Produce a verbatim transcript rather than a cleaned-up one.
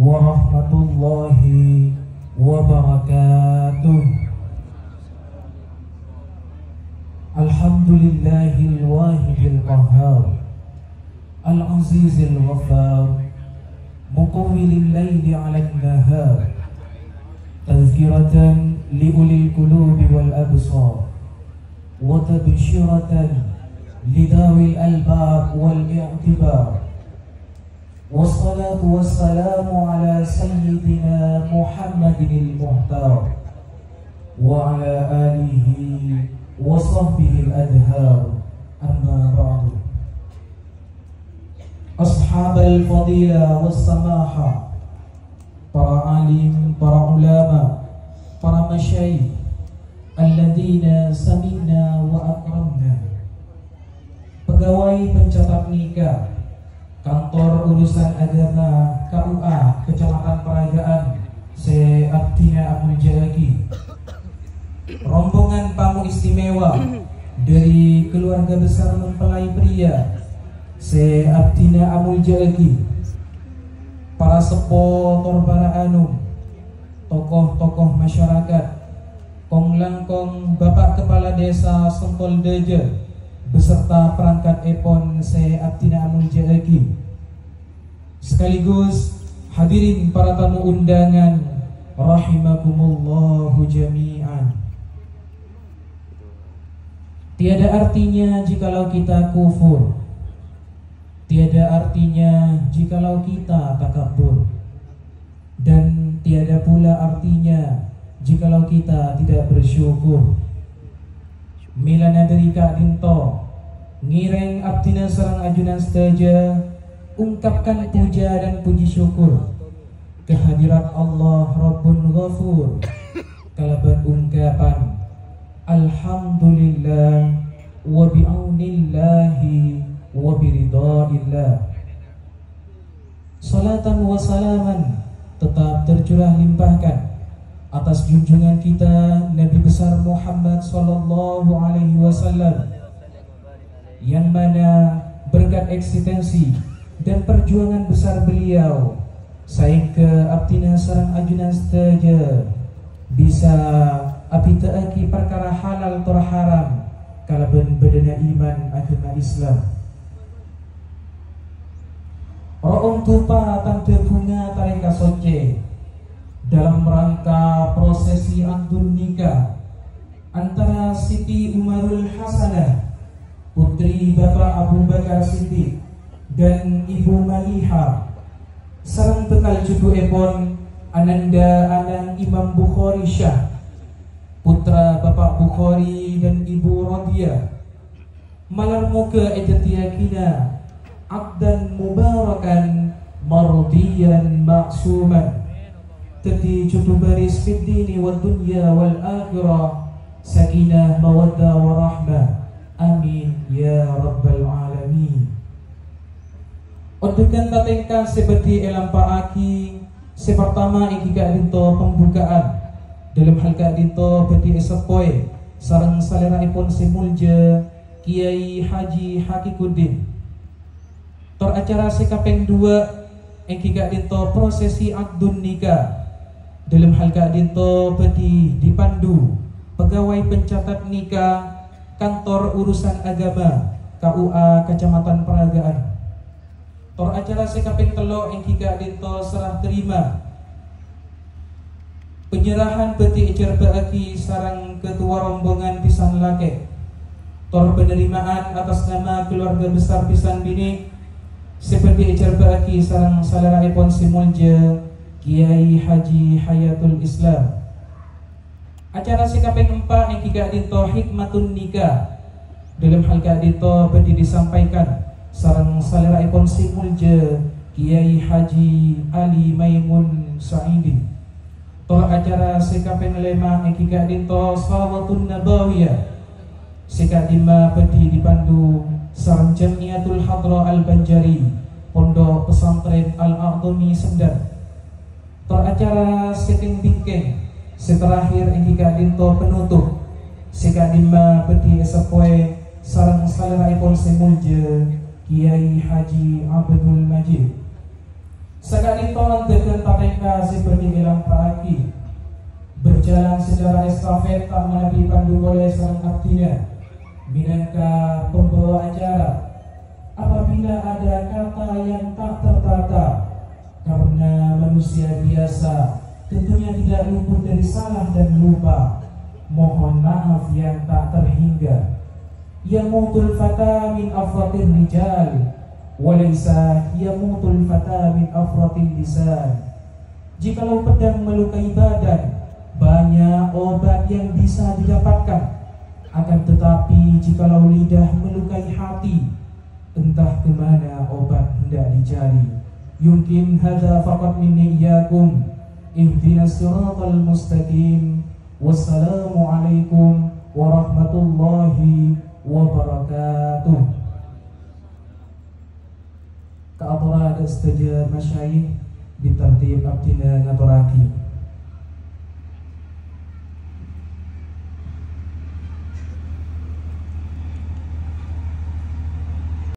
ورحمة الله وبركاته. الحمد لله الواحد القهار، العزيز الغفار، مطول الليل على النهار، تذكرة لأولي القلوب والأبصار، وتبشرة لذوي الألباب والاعتبار. والصلاة والسلام على سيدنا محمد المختار، وعلى آله وصحبه الأطهار. أما بعد. أصحاب الفضيلة والسماحة، para alim, para ulama, para masyayikh, alladzina sami'na wa akramna. Pegawai pencatat nikah, kantor urusan agama K U A Kecamatan Paragaan sè abdhina amolja'aghi. Rombongan tamu istimewa dhâri keluarga besar mempelai pria sè abdhina amolja'aghi. Para seppo tor para anom, tokoh-tokoh masyarakat, kong-langkong Bapak Kepala Desa Sentol Dâjâ beserta perangkatèpon sè abdhina amolja'aghi. Sekaligus hadirin para tamu undangan rahimakumullahu jami'an. Tiada artinya jikalau kita kufur. Tiada artinya jikalau kita takabur. Dan tiada pula artinya jikalau kita tidak bersyukur. Mèlana dhâri ka'dinto, ngèrèng abdhina sareng ajunan sadhâjâ ungkapkan puja dan puji syukur ka hadirat Allah Rabbun Ghafur, kalabân ungkapan, "Alhamdulillah, wa bi'aunillahi, wa biridhaillah." Salatan wa salaman tetap tercurah limpahkan atas junjungan kita Nabi besar Muhammad sallallahu alaihi wasallam, yang mana berkat eksistensi dan perjuangan besar beliau, saèngghâ abdhina sareng ajunan sadhâjâ bisa abhidhâ'aghi parkara halal tor haram kalabân bâdâna iman agama Islam. Ro'om dupa tandhâ bhunga tarèka soccè dalam rangka prosesi akdun nikah antara Siti Umarul Hasanah, putri Bapak Abu Bakar Siddiq, dan Ibu Maliha, sareng bhâkal jhudhuèpon Ananda Anang Imam Bukhari Syah, putra Bapak Bukhari dan Ibu Radiyah. Malar moghâ èdhâddhiyâghina aqdan mubarakan mardhiyan ma'suman. Dhâddhi jhudhu bâris fid dini wad dunya wal akhirah, sakinah mawaddah warahmah. Amin ya rabbal alamin. Onḍhughân tatèngka sè bhâdhi èlampa'aghi, sè partama èngghi ka'ḍinto pembukaan. Ḍâlem hal ka'ḍinto bhâdhi èseppowè sareng salèra'èpon sè molja, Kiai Haji Hakikuddin. Tor acara sè kapèng ḍuwâ' èngghi ka'ḍinto prosesi akdun nikah. Ḍâlem hal ka'ḍinto bhâdhi dipanḍu pegawai pencatat nikah Kantor Urusan Agama K U A Kecamatan Paragaan. Tor acara sè kapèng tello' èngghi ka'ḍinto serah terima. Penyerahan bhâdhi èjhârbâ'âghi sareng ketua rombongan bhisan lakè'. Tor penerimaan atas nama keluarga besar bhisan binè' sè bhâdhi èjhârbâ'âghi sareng salèra'èpon sè molja Kiai Haji Hayatul Islam. Acara sè kapèng empa' èngghi ka'ḍinto hikmatun nikah. Ḍâlem hal ka'ḍinto bhâdhi disampaikan sareng salèra'èpon sè molja Kiai Haji Ali Maimun Saidi. Tor acara sè kapèng lèma' èngghi ka'ḍinto shalawatun nabawiyah. Sè ka'ḍimma bhâdhi dipanḍu sareng Jamiyatul Hadrah Al-Banjari, Pondok Pesantren Al-A'dhami Sendang. Tor acara sè kèng-bingkèng, sè terakhir èngghi ka'ḍinto penutup, sè ka'ḍimma bhâdhi èseppowè sareng salèra'èpon sè molja Kiai Haji Abdul Majid. Saka'dinto dhâghâng patèngka sè bhâdhi èlampa'aghi. Berjalan secara estafet ta' manabi pandu polè sareng abdhina mènangka pembawa acara. Apabila ada kata yang tak tertata, karena manusia biasa tentunya tidak luput dari salah dan lupa. Mohon maaf yang tak terhingga. Yamutul fata min afratir rijal, walaysa yamutul fata min afratil lisan. Jikalau pedang melukai badan, banyak obat yang bisa didapatkan. Akan tetapi, jikalau lidah melukai hati, entah kemana obat hendak dicari. Yumkin hadza faqat minni iyyakum. Ihdinas siratal mustaqim. Wassalamualaikum warahmatullahi wabarakatuh. Kaatora dâ' sadhâjâ masyayikh, bitartib abdhina ngatorraghi